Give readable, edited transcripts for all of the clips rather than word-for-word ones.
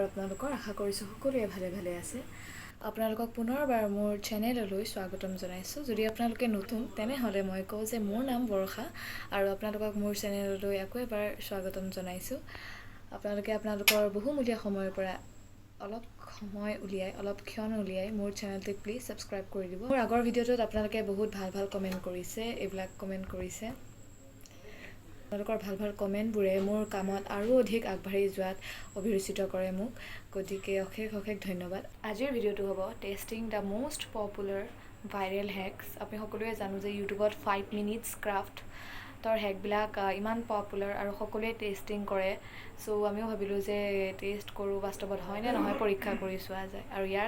খবৰ আপোনালোকৰ? আশা কৰিছোঁ সকলোৱে ভালে ভালে আছে। আপোনালোকক পুনৰবাৰ মোৰ চেনেললৈ স্বাগতম জনাইছোঁ। যদি আপোনালোকে নতুন, তেনেহ'লে মই কওঁ যে মোৰ নাম বৰষা আৰু আপোনালোকক মোৰ চেনেললৈ আকৌ এবাৰ স্বাগতম জনাইছোঁ। আপোনালোকে আপোনালোকৰ বহুমূলীয়া সময়ৰ পৰা অলপ সময় উলিয়াই, অলপ ক্ষণ উলিয়াই মোৰ চেনেলটোক প্লিজ ছাবস্ক্ৰাইব কৰি দিব। মোৰ আগৰ ভিডিঅ'টোত আপোনালোকে বহুত ভাল ভাল কমেণ্ট কৰিছে, এইবিলাক কমেণ্ট কৰিছে। আপোনালোকৰ ভাল ভাল কমেণ্টবোৰে মোৰ কামত আৰু অধিক আগবাঢ়ি যোৱাত অভিৰুচিত কৰে মোক। গতিকে অশেষ অশেষ ধন্যবাদ। আজিৰ ভিডিঅ'টো হ'ব testing the most popular viral hacks. আমি সকলোৱে জানো যে ইউটিউবত 5 মিনিটছ ক্ৰাফ্টৰ হেকবিলাক ইমান পপুলাৰ আৰু সকলোৱে টেষ্টিং কৰে। চ' আমিও ভাবিলোঁ যে টেষ্ট কৰোঁ, বাস্তৱত হয়নে নহয় পৰীক্ষা কৰি চোৱা যায়।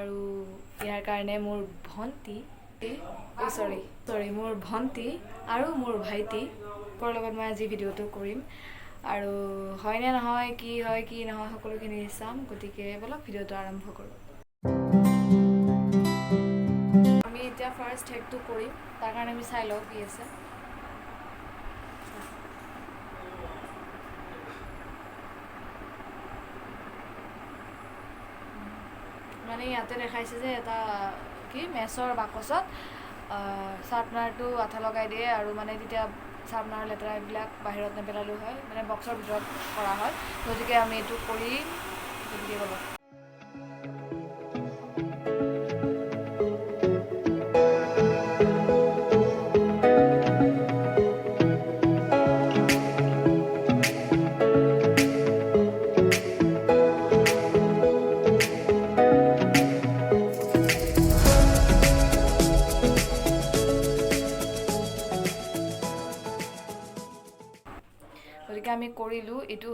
আৰু ইয়াৰ কাৰণে মোৰ ভণ্টি, অ' চৰি চৰি, মোৰ ভণ্টি আৰু মোৰ ভাইটি লগত মই আজি ভিডিঅ'টো কৰিম আৰু হয়নে নহয়, কি হয় কি নহয়, সকলোখিনি চাম। গতিকে ব'লক, ভিডিঅ'টো আৰম্ভ কৰোঁ। আমি এতিয়া ফাৰ্ষ্ট হেকটো কৰিম, তাৰ কাৰণে আমি চাই লওঁ কি আছে। মানে ইয়াতে দেখাইছে যে এটা কি মেচৰ বাকচত চাৰ্পনাৰটো আঠা লগাই দিয়ে আৰু মানে তেতিয়া চাৰ্পনাৰ লেতেৰাবিলাক বাহিৰত নেপেলালেও হয়, মানে বক্সৰ ভিতৰত কৰা হয়। গতিকে আমি এইটো কৰিম। গতিকে ব'লক। গতিকে আমি কৰিলোঁ। এইটো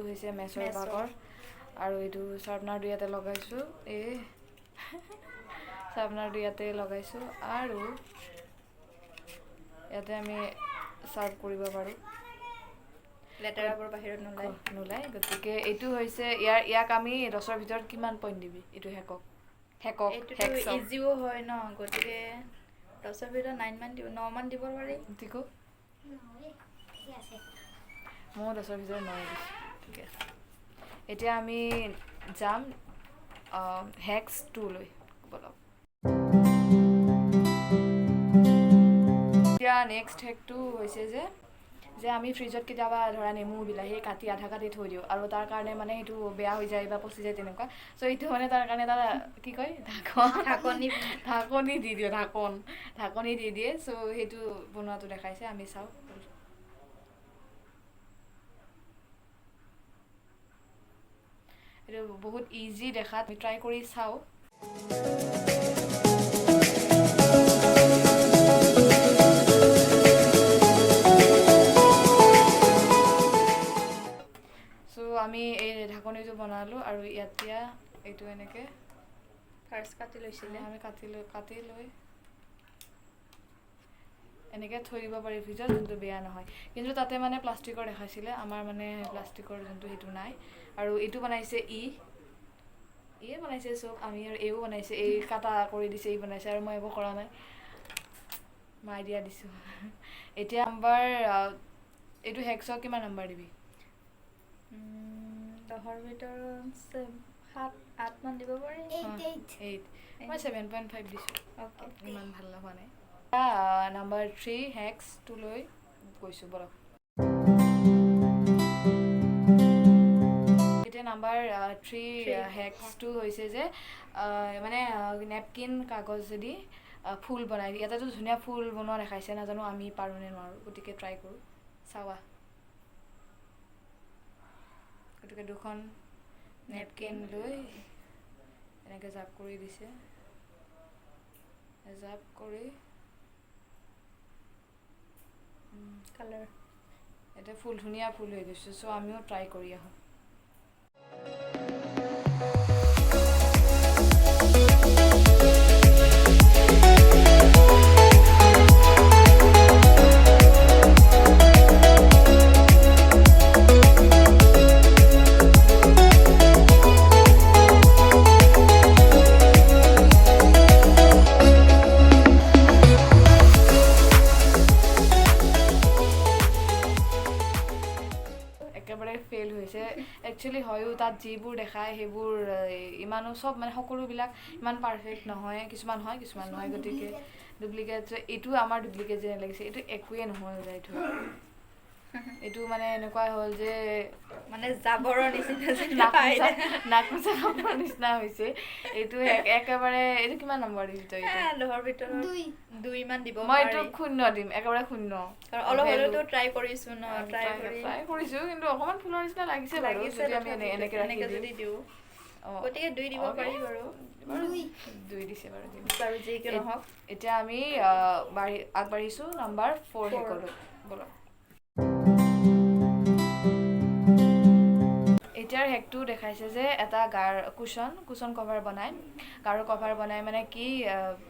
হৈছে মেচৰ মেচৰ। বাকচ আৰু এইটো চাৰ্পনাৰটো ইয়াতে লগাইছোঁ। এই চাৰ্পনাৰটো ইয়াতে লগাইছোঁ আৰু ইয়াতে আমি চাৰ্ভ কৰিব পাৰোঁ। লেতেৰাবোৰ বাহিৰত নোলায়। নোলায়। গতিকে এইটো হৈছে ইয়াক আমি 10ৰ ভিতৰত কিমান পইণ্ট দিবি এইটো হেকক হেকক এইটোতো হেকছক? ইজিও হয় ন, গতিকে 10ৰ ভিতৰত 9 মান দিব, ন মান দিব পাৰি। টিকু? ময়ো 10ৰ ভিতৰত 9 দিছোঁ। ঠিকে আছে। এতিয়া আমি যাম হেক্স 2লৈ। ব'লক। এতিয়া নেক্সট হেকটো হৈছে যে আমি ফ্ৰিজত কেতিয়াবা ধৰা নেমু, বিলাহী কাটি, আধা কাটি থৈ দিওঁ আৰু তাৰ কাৰণে মানে সেইটো বেয়া হৈ যায় বা পচি যায় তেনেকুৱা। চ' এইটো মানে তাৰ কাৰণে এটা কি কয়, ঢাকন। ঢাকনি। ঢাকনি দি দিয়ে, ঢাকনি দি দিয়ে। চ' সেইটো বনোৱাটো দেখাইছে, আমি চাওঁ। এইটো বহুত ইজি দেখাত, আমি ট্ৰাই কৰি চাওঁ। চ' আমি এই ঢাকনিটো বনালোঁ আৰু এতিয়া এইটো এনেকৈ ফাৰ্ষ্ট কাটি লৈছিলে। আমি কাটি লৈ এনেকৈ থৈ দিব পাৰি ফ্ৰিজত, যোনটো বেয়া নহয়। কিন্তু তাতে মানে প্লাষ্টিকৰ দেখাইছিলে, আমাৰ মানে প্লাষ্টিকৰ যোনটো সেইটো নাই। আৰু এইটো বনাইছে ইয়ে বনাইছে চব আমি আৰু এইও বনাইছে। এই কাটা কৰি দিছে, ই বনাইছে আৰু মই একো কৰা নাই, মাই দিয়া দিছোঁ। এতিয়া নাম্বাৰ, এইটো হেক্সক কিমান নাম্বাৰ দিবি? 10ৰ ভিতৰত 7, 8 মান দিব পাৰি। 8, মই 7.5 দিছোঁ। অ'কে। ইমান ভাল হোৱা নাই। নাম্বাৰ 3 হেক্সটোলৈ গৈছোঁ, ব'লক। এতিয়া নাম্বাৰ 3 Three. হেক্সটো হৈছে যে মানে নেপকিন কাগজেদি ফুল বনাই। ইয়াতেতো ধুনীয়া ফুল বনোৱা দেখাইছে, নাজানো আমি পাৰোঁ নে নোৱাৰোঁ। গতিকে ট্ৰাই কৰোঁ, চাৱা। গতিকে দুখন নেপকিন লৈ এনেকৈ জাপ কৰি দিছে, জাপ কৰি কালাৰ। এতিয়া ফুল, ধুনীয়া ফুল হৈ গৈছে। চ' আমিও ট্ৰাই কৰি আহোঁ। একেবাৰে ফেইল হৈছে। একচুৱেলি হয়ো, তাত যিবোৰ দেখায় সেইবোৰ ইমানো চব মানে সকলোবিলাক ইমান পাৰফেক্ট নহয়, কিছুমান হয় কিছুমান নহয়, গতিকে ডুপ্লিকেট। এইটো আমাৰ ডুপ্লিকেট যেন লাগিছে, এইটো একোৱেই নহ'ল যায় থৈ। এইটো মানে এনেকুৱা হ'ল যে মানে জাবৰৰ নিচিনা, নাক মোচা কাপোৰৰ নিচিনা হৈছে এইটো একেবাৰে। এইটো কিমান নম্বৰ দিবি তই? দহৰ ভিতৰত 2 মান দিব। মই এইটো 0 দিম, একেবাৰে 0। অলপ হ'লেওতো ট্ৰাই কৰিছো ন। ট্ৰাই কৰিছো, কিন্তু অকণমান ফুলৰ নিচিনা লাগিছে বাৰু, যদি আমি এনেকে ৰাখি যদি দিওঁ, গতিকে 2 দিব পাৰি বাৰু। 2 দিছে বাৰু। বাৰু যি কি নহওক, এতিয়া আমি আগবাঢ়িছোঁ নাম্বাৰ 4 হেকলৈ। ব'লক। এতিয়াৰ হেকটো দেখাইছে যে এটা গাৰ কুচন কভাৰ বনাই, গাৰু কভাৰ বনাই, মানে কি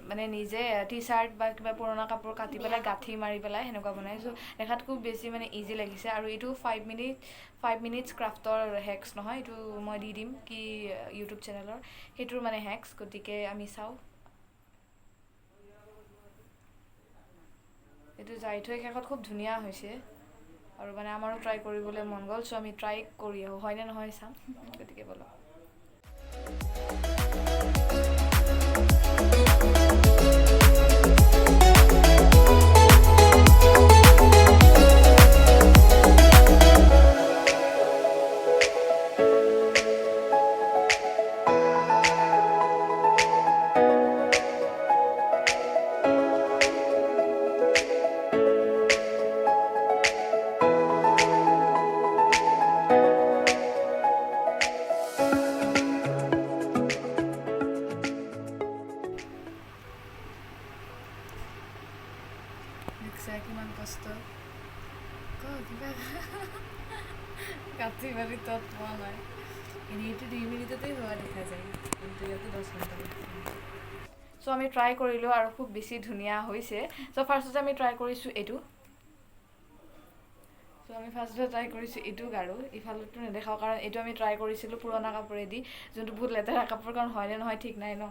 মানে নিজে টি চাৰ্ট বা কিবা পুৰণা কাপোৰ কাটি পেলাই গাঁঠি মাৰি পেলাই সেনেকুৱা বনাই। চ' দেখাত খুব বেছি মানে ইজি লাগিছে। আৰু এইটো 5 মিনিটছ ক্ৰাফ্টৰ হেক্স নহয়, এইটো মই দি দিম কি ইউটিউব চেনেলৰ সেইটোৰ মানে হেক্স। গতিকে আমি চাওঁ। এইটো যাই থৈ শেষত খুব ধুনীয়া হৈছে আৰু মানে আমাৰো ট্ৰাই কৰিবলৈ মন গ'ল। চ' আমি ট্ৰাই কৰি আহোঁ, হয়নে নহয় চাম। গতিকে ব'লক। দেখিছা কিমান কষ্ট, ক কিবা। কাটি বাৰী তত পোৱা নাই। এনেইতো 2 মিনিটতেই হোৱা দেখা যায়, কিন্তু ইয়াতে 10 ঘণ্টা। চ' আমি ট্ৰাই কৰিলোঁ আৰু খুব বেছি ধুনীয়া হৈছে। চ' ফাৰ্ষ্টতে আমি ট্ৰাই কৰিছোঁ এইটো। চ' আমি ফাৰ্ষ্টতে ট্ৰাই কৰিছোঁ এইটো গাৰু। ইফালতো নেদেখাওঁ, কাৰণ এইটো আমি ট্ৰাই কৰিছিলোঁ পুৰণা কাপোৰেদি, যোনটো বহুত লেতেৰা কাপোৰ, কাৰণ হয়নে নহয় ঠিক নাই ন।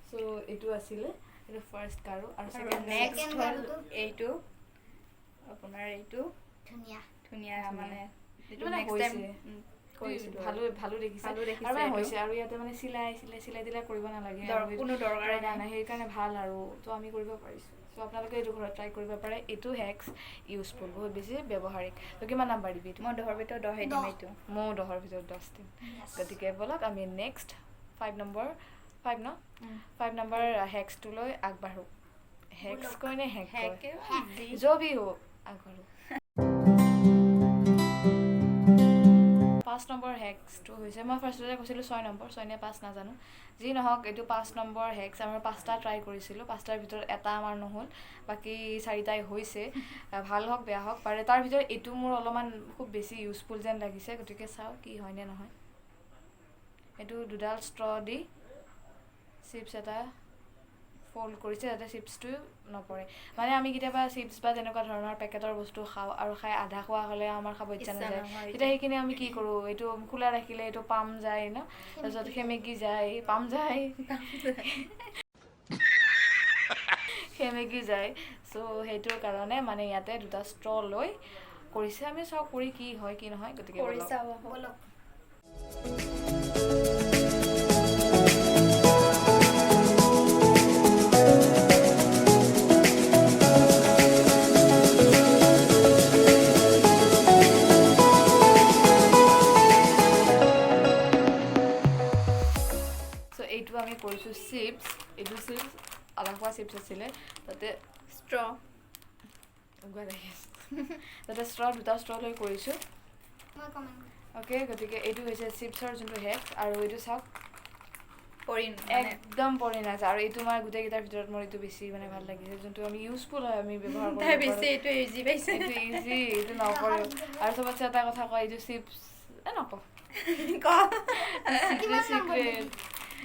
চ' এইটো আছিলে, এইটো ফাৰ্ষ্ট গাৰু। আৰু ছেকেণ্ড নেক্সট হ'ল এইটো, আপোনাৰ এইটো ধুনীয়া। ধুনীয়া, মানে এইটো মানে হৈছে ভালো ভালো দেখিছে আৰু মানে হৈছে। আৰু ইয়াতে মানে চিলাই চিলাই চিলাই দিলাই কৰিব নালাগে, কোনো দৰকাৰেই নাই, সেইকাৰণে ভাল আৰু ত' আমি কৰিব পাৰিছোঁ। চ' আপোনালোকে এইটো ঘৰত ট্ৰাই কৰিব পাৰে। এইটো হেক্স ইউজফুল, বহুত বেছি ব্যৱহাৰিক। ত' কিমান নাম্বাৰ দিবি এইটো? মই 10ৰ ভিতৰত 10 দিম এইটো। ময়ো 10ৰ ভিতৰত 10 দিম। গতিকে ব'লক, আমি নেক্সট 5 নম্বৰ, 5 ন, 5 নম্বৰ হেক্সটোলৈ আগবাঢ়োঁ। হেক্স কয় নে হেক কয়, जो भी हो, আগবাঢ়োঁ। 5 নম্বৰ হেক্সটো হৈছে, মই ফাৰ্ষ্টতে কৈছিলোঁ 6 নম্বৰ, 6 নে 5 নাজানো, যি নহওক এইটো 5 নম্বৰ হেক্স। আমি পাঁচটা ট্ৰাই কৰিছিলোঁ, পাঁচটাৰ ভিতৰত এটা আমাৰ নহ'ল, বাকী চাৰিটাই হৈছে। ভাল হওক বেয়া হওক পাৰে, তাৰ ভিতৰত এইটো মোৰ অলপমান খুব বেছি ইউজফুল যেন লাগিছে। গতিকে চাওঁ কি হয়নে নহয়। এইটো দুডাল ষ্ট্ৰ দি চিপছ এটা ফ'ল্ড কৰিছে, যাতে চিপছটো নপৰে। মানে আমি কেতিয়াবা চিপছ বা তেনেকুৱা ধৰণৰ পেকেটৰ বস্তু খাওঁ আৰু খাই আধা খোৱা হ'লে আমাৰ খাব ইচ্ছা নাযায়, তেতিয়া সেইখিনি আমি কি কৰোঁ? এইটো খোলা ৰাখিলে এইটো পাম যায় ন, তাৰপিছত সেমেকি যায়, পাম যায়, সেমেকি যায়। চ' সেইটোৰ কাৰণে মানে ইয়াতে দুটা ষ্ট্ৰ লৈ কৰিছে। আমি চাওঁ কৰি কি হয় কি নহয়। গতিকে কৰি চাওঁ ব'লক। চ' এইটো আমি কৰিছোঁ চিপছ। এইটো চিপছ, আধা খোৱা চিপছ আছিলে, তাতে ষ্ট্ৰ লাগি আছে, তাতে ষ্ট্ৰ, দুটা ষ্ট্ৰ লৈ কৰিছোঁ। মই কমেণ্ট। অ'কে, গতিকে এইটো হৈছে চিপছৰ যোনটো হেক। আৰু এইটো চাওক। পৰি মানে একদম পৰি নাযায়। আৰু এইটো মই গোটেইকেইটাৰ ভিতৰত মোৰ এইটো বেছি মানে ভাল লাগিছে, যোনটো আমি ইউজফুল হয়, আমি ব্যৱহাৰ তাই কৰিব বেছি পাৰোঁ। এইটো ইজি পাইছে। এইটো ইজি, এইটো নপৰেও। আৰু চবতছে এটা কথা কয়, এইটো চিপছ এ নকওঁ। ক। কিমান নম্বৰ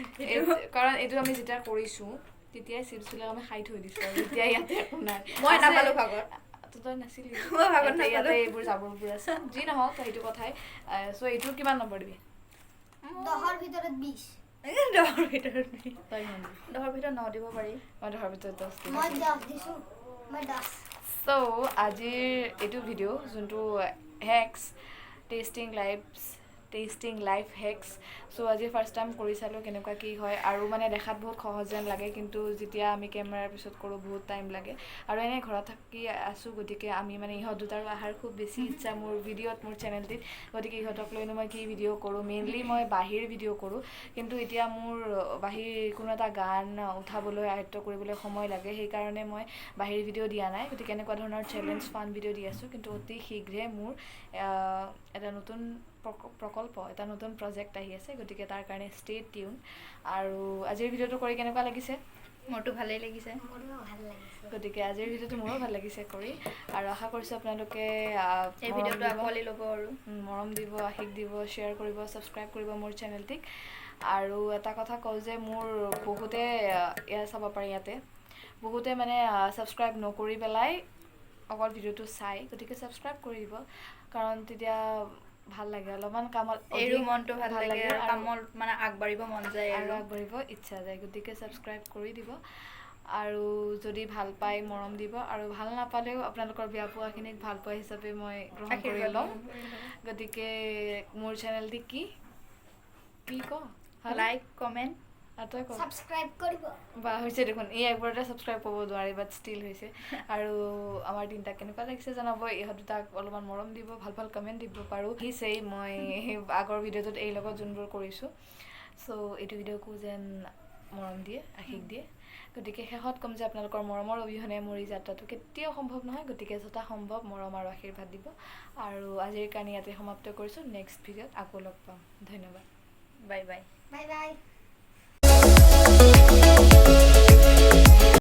চিক্ৰেট। কাৰণ এইটো আমি যেতিয়া কৰিছোঁ তেতিয়াই চিপছবিলাক আমি খাই থৈ দিছোঁ আৰু এতিয়া ইয়াতে একো নাই। মই আছে। নাপালো ভাগত। তো তই নাছিলি। মই ভাগত ইয়াতে নাপালো। ইয়াতে এইবোৰ জাবৰবোৰ আছে, যি নহওক সেইটো কথাই। চ' এইটোৰ কিমান নম্বৰ দিবি? 10ৰ ভিতৰত 20। 10ৰ ভিতৰত তই কিমান দিবি? 10ৰ ভিতৰত 9 দিব পাৰি। মই 10ৰ ভিতৰত 10 দিম। মই 10 দিছোঁ, মই 10। চ' আজিৰ এইটো ভিডিঅ' যোনটো hex testing lives Tasting life hacks. So আজি ফাৰ্ষ্ট টাইম কৰি চালোঁ কেনেকুৱা কি হয়। আৰু মানে দেখাত বহুত সহজ যেন লাগে, কিন্তু যেতিয়া আমি কেমেৰাৰ পিছত কৰোঁ বহুত টাইম লাগে। আৰু এনেই ঘৰত থাকি আছোঁ, গতিকে আমি মানে ইহঁত দুটাৰো অহাৰ খুব বেছি ইচ্ছা মোৰ ভিডিঅ'ত, মোৰ চেনেলটিত। গতিকে ইহঁতক লৈনো মই কি ভিডিঅ' কৰোঁ? মেইনলি মই বাঁহীৰ ভিডিঅ' কৰোঁ, কিন্তু এতিয়া মোৰ বাঁহীৰ কোনো এটা গান উঠাবলৈ, আয়ত্ব কৰিবলৈ সময় লাগে, সেইকাৰণে মই বাঁহীৰ ভিডিঅ' দিয়া নাই। গতিকে এনেকুৱা ধৰণৰ চেলেঞ্জ, ফান ভিডিঅ' দি আছোঁ। কিন্তু অতি শীঘ্ৰে মোৰ এটা নতুন প্ৰকল্প, এটা নতুন প্ৰজেক্ট আহি আছে, গতিকে তাৰ কাৰণে ষ্টে টিউন। আৰু আজিৰ ভিডিঅ'টো কৰি কেনেকুৱা লাগিছে? মোৰতো ভালেই লাগিছে। মোৰো ভাল লাগিছে। গতিকে আজিৰ ভিডিঅ'টো মোৰো ভাল লাগিছে কৰি, আৰু আশা কৰিছোঁ আপোনালোকে এই মৰম ভিডিঅ'টো দিব। আঁকোৱালি ল'ব আৰু মৰম দিব, আশীষ দিব, শ্বেয়াৰ কৰিব, ছাবস্ক্ৰাইব কৰিব মোৰ চেনেলটিক। আৰু এটা কথা কওঁ যে মোৰ বহুতে এয়া চাব পাৰি ইয়াতে, বহুতে মানে ছাবস্ক্ৰাইব নকৰি পেলাই অকল ভিডিঅ'টো চাই, গতিকে ছাবস্ক্ৰাইব কৰি দিব, কাৰণ তেতিয়া ভাল লাগে অলপমান কামত এইৰো অধিক মনটো ভাল লাগে আৰু আৰু কামত মানে আগবাঢ়িব মন যায়। আৰু আৰু আগবাঢ়িব ইচ্ছা যায়, গতিকে ছাবস্ক্ৰাইব কৰি দিব। আৰু যদি ভাল পায় মৰম দিব, আৰু ভাল নাপালেও আপোনালোকৰ বেয়া পোৱাখিনিক ভাল পোৱা হিচাপে মই গ্ৰহণ কৰি আশীৰ্বাদ ল'ম। গতিকে মোৰ চেনেলটি কি কি কওঁ? লাইক, কমেণ্ট আৰু তই ক। ছাবস্ক্ৰাইব কৰিব। বা, হৈছে দেখোন, এই একবাৰতে ছাবস্ক্ৰাইব কৰিব নোৱাৰি, বাট ষ্টিল হৈছে। আৰু আমাৰ তিনিটাক কেনেকুৱা লাগিছে জনাব, ইহঁত দুটাক অলপমান মৰম দিব, ভাল ভাল কমেণ্ট দিব পাৰোঁ। আহিছেই মই সেই আগৰ ভিডিঅ'টোত এই লগত যোনবোৰ কৰিছোঁ, চ' এইটো ভিডিঅ'কো যেন মৰম দিয়ে, আশীষ দিয়ে। গতিকে শেষত ক'ম যে আপোনালোকৰ মৰমৰ অবিহনে মোৰ এই যাত্ৰাটো কেতিয়াও সম্ভৱ নহয়, গতিকে যথা সম্ভৱ মৰম আৰু আশীৰ্বাদ দিব। আৰু আজিৰ কাৰণে ইয়াতে সমাপ্ত কৰিছোঁ। নেক্সট ভিডিঅ'ত আকৌ লগ পাম। ধন্যবাদ। Bye bye. Bye bye.